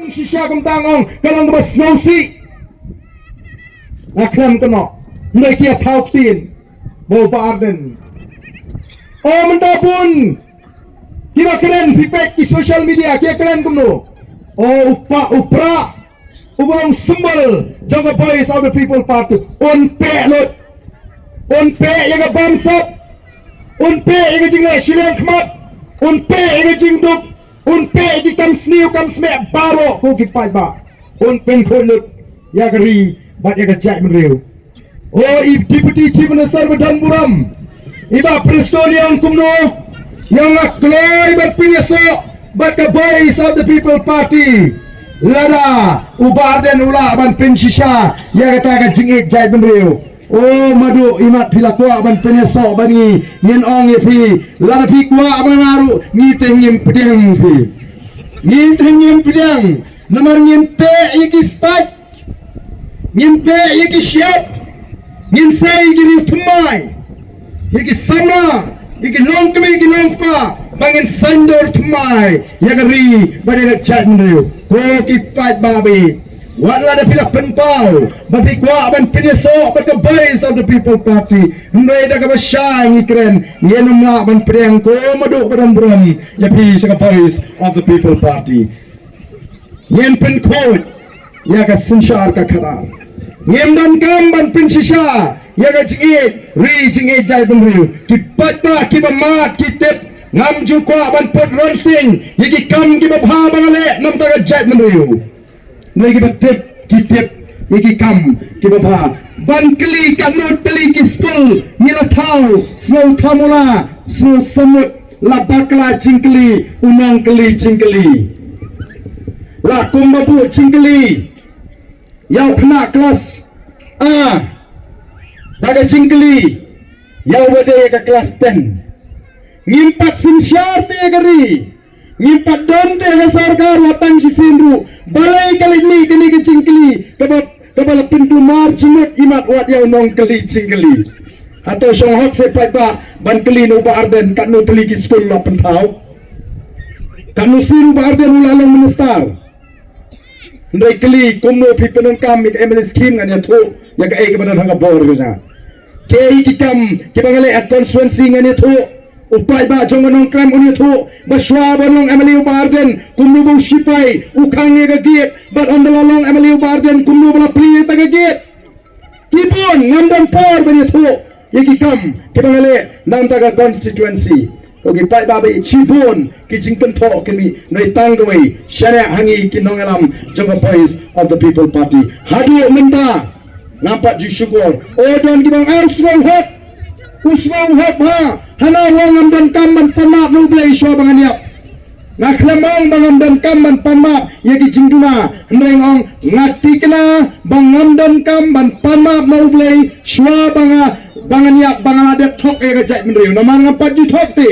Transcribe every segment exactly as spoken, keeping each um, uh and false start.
Shisha kumta nga ong ka long kaba sngewsih. Nga khlem kynnoh. Hynrei ki ïa thaw ktien ba u Bah Ardent. O mynta bun kiba kren, phi peit ki social media ki ïa kren kumno. O u pa u Prah uba long symbol jong ka Voice of the People Party, un peh lut. Un peh ïa ka bamsap. Un peh ïa ka jingleh shiliang khmat. Un peh ïa ka jingduk. Un peh ïa ki kam sniew kam smeh baroh, ko ki paidbah. Un pynkhuid lut ïa ka ri bad ïa ka jaitbynriew. O i Deputy Chief Minister ba don burom, i Bah Prestone, ïa kumno ïa nga kloi ban pynïasoh bad ka Voice of the People Party lada u Bah Ardent u lah ban pynshisha ïa kata ka jingïeit jaitbynriew. O Madu, imat phi la kwah ban pynïasoh bad ngi, ngin ong ïa phi, lada phi kwah ban nga ruh, ngi te ngim pdiang phi. Ngi te ngim pdiang, namar ngin peh ïa ki stait, ngin peh ïa ki shyiap, ngin sei ïa ki riew thymmai, ïa ki samla, ïa ki longkmie, ïa ki longkpa, ba ngin saiñdur thymmai ïa ka ri bad ïa ka jaitbynriew. Ko ki paidbah ba ïeit, wat lada phi la pynpaw ba phi kwah ban pynïasoh bad ka Voice of the People Party, hynrei da kaba shai ngi kren, ngin ym lah ban pdiang, ko Madu ba don burom, ïa phi sha ka Voice of the People Party. Ngin pynkhuid ïa ka synshar ka khadar. Ngim donkam ban pynshisha ïa ka jingïeit ri jingïeit jaitbynriew. Ki paidbah kiba mad ki tip, ngam ju kwah ban put ronsing ïa ki kam kiba bha ba nga leh namar ka jaitbynriew. Ngi kiba tip ki tip ïa ki kam kiba bha. Ban kylli katno tylli ki skul ngi la thaw, sngewthuh mo la, sngewthuh mo la, bakla jingkylli, u nongkylli jingkylli. La kumba buh jingkylli ïa u khynnah klas A, da ka jingkylli ïa uba dei ka klas ten. Ngim pat synshar te ïa ka ri, ngim pat don te ïa ka sorkar, wat tang shisien ruh. Balei ka leit mih kane ka jingkylli kaba, kaba la pynkulmar jingmut imat wat ïa u nongkylli jingkylli? Hato shong hok seh paidbah ban kylli na u Bah Ardent katno tylli ki skul la pynthaw? Katno sien u Bah Ardent u la long minister? Hynrei kylli kumno phi pyndonkam ïa ka M L A scheme, ngan ïathuh ïa kaei kaba don ha ka bor ka jong nga. Kaei ki kam kiba nga leh ha constituency, ngan ïathuh. U paidbah jong ka Nongkrem un ïathuh ba shuwa ba long M L A u Bah Ardent kumno ba u shipai u khang ïa ka gate, bad ynda la long M L A u Bah Ardent kumno ba la plie ïa ka gate. Ki bun, ngam don por ban ïathuh ïa ki kam kiba nga leh na ka bynta ka constituency. Ko ki paidbah ba ïeit, shibun ki jingkynthoh ki mih, hynrei tang kawei, shaniah ha ngi ki nongïalam jong ka Voice of the People Party. Haduh mynta ngam pat ju shukor. O don kiba ong, ah, u sngewhok, u sngewhok ha, hana ruh ngam donkam ban pan map na U Blei shuwa ba ngan ïap. Nga khlem ong ba ngam donkam ban pan map ïa ki jingduna, hynrei nga ong, nga thikna ba ngam donkam ban pan map na U Blei shuwa ba nga, ba ngan ïap, ba nga la dep thok ïa ka jaitbynriew. Namar ngam pat ju thok te,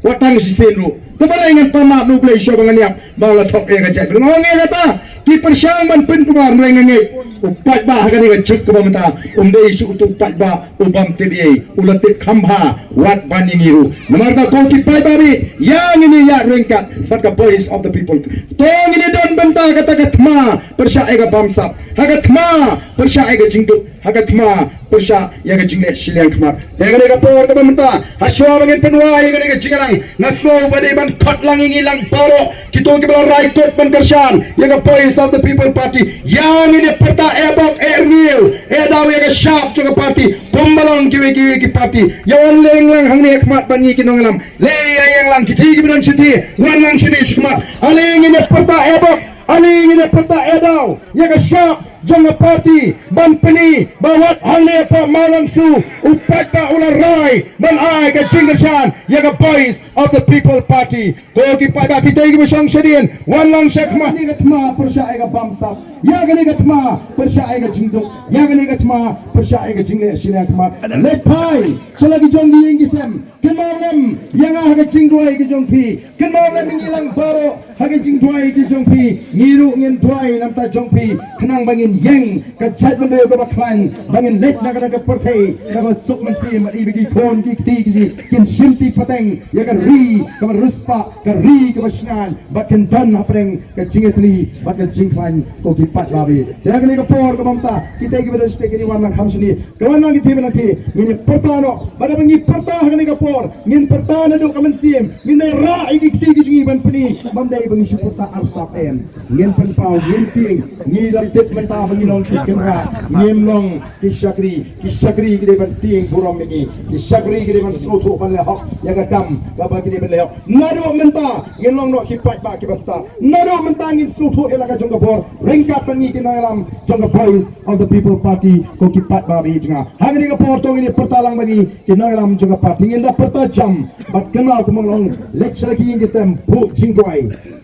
wat tang shisien ruh. Te balei ngan pan map na U Blei shuwa ba ngan ïap, ba nga la thok ïa ka jaitbynriew? Nga ong ïa kata, ki pyrshang ban pynkulmar, hynrei nga ngeit u paidbah ha kane ka juk kaba mynta um dei shuh utu u paidbah u bym tip ei, u la tip kham bha wat ban ïa ngi ruh. Namar kata ko ki paidbah, ïa ngin ïa ïaid ryngkat bad ka Voice of the People. To ngin ïa don bynta kata ka thma pyrshah ïa ka bamsap, ha ka thma pyrshah ïa ka jingduk, ha ka thma pyrshah ïa ka jingleh shiliang khmat. Ïa kane ka por kaba mynta, ha shuwa ba ngin pynwai ïa kane ka jingïalang, nga sngew ba dei ban khot lang ïa ngi lang baroh kito kiba la rai kut ban kyrshan ïa ka Voice of the People Party. Ïa ngin ïa pyrta, eh bok, eh rngiew, eh daw ïa ka shap jong ka party, kumba long kiwei kiwei ki party. Ïa wan leng lang hangne ha khmat bad ngi ki nongïalam. Leit ïa ïeng lang, kiti kiba don shatei, wan lang shane sha khmat. Ale ngin ïa pyrta, eh bok, ale ngin ïa pyrta, eh daw ïa ka shap jong ka party ban pyni ba wat hangne ha Mawlangsu u paidbah u la rai ban ai ka jingkyrshan ïa ka Voice of the People Party. Ko ki paidbah, kita kiba shong shadien, wan lang sha khmat. Ïa kane ka thma pyrshah ïa ka bamsap, ïa kane ka thma pyrshah ïa ka jingduk, ïa kane ka thma pyrshah ïa ka jingleh shiliang khmat. Leit phai sha la ki jong ki ïing ki sem, kynmaw lem ïa nga ha ka jingduwai ka jong phi, kynmaw lem ïa ngi lang baroh ha ka jingduwai ka jong phi. Ngi ruh ngin duwai na ka bynta jong phi khnang ba ngin ïeng ka jaitbynriew kaba khlaiñ, ba ngin leit na kane ka pyrthei kaba suk mynsiem, bad ïa ki khun ki kti ki jong ngi kin shim ti pateng ïa ka ri kaba riewspah, ka ri kaba shngaiñ, bad kin don hapdeng ka jingïatylli bad ka jingkhlaiñ, ko ki paidbah. Te ha kane ka por kaba mynta, kita kiba don sha state, kine wan lang kham shane, ka wan lang ki thie ba lang thie, ngin ïa pyrta noh, bad haba ngi pyrta ha kane ka por, ngin pyrta naduh ka mynsiem, ngin ïa rah ïa ki kti ki jong ngi ban pyni, bym dei ba ngi shu pyrta arsap em. Ngin pynpaw, ngin tieng, ngi la tip mynta ba ngi long ki kynrad, ngim long ki shakri. Ki shakri ki dei ban tieng burom ïa ngi, ki shakri ki dei ban sngewthuh ban leh hok ïa ka kam kaba ki dei ban leh hok. Naduh mynta ngin long noh ki paidbah kiba stad, naduh mynta ngin sngewthuh ïa la ka jong ka bor ryngkat bad ngi ki nongïalam jong ka Voice of the People Party, ko ki paidbah ba ïeit jong nga. Ha kane ka por to ngin ïa pyrta lang bad ngi ki nongïalam jong ka party, ngin da pyrta jam bad kynmaw kumba long, leit sha la ki ïing ki sem, buh jingduwai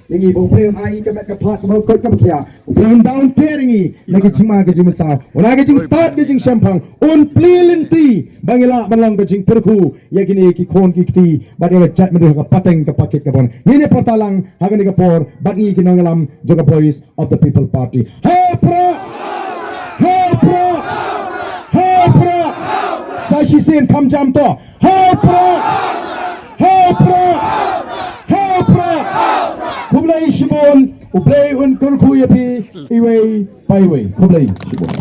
ïa ngi ba U Blei un ai ka met ka phad kaba koit kaba khia, U Blei un da un ter ïa ngi na ki jingma ki jingmynsaw, un ai ka jingstad ka jingshemphang, un plie lynti ba ngi lah ban long ka jingkyrkhu ïa kine ki khun ki kti bad ïa ka jaitbynriew ha ka pateng ka pakit ka bor. Ngin ïa pyrta lang ha kane ka por bad ngi ki nongïalam jong ka Voice of the People Party. Ha u Prah! Ha u Prah! Ha u Prah! Sa shisien kham jam to. Ha u Prah! Ha u Prah! Ha u Prah! Khublei shibun, U Blei un kyrkhu ïa phi iwei pa iwei. Khublei shibun.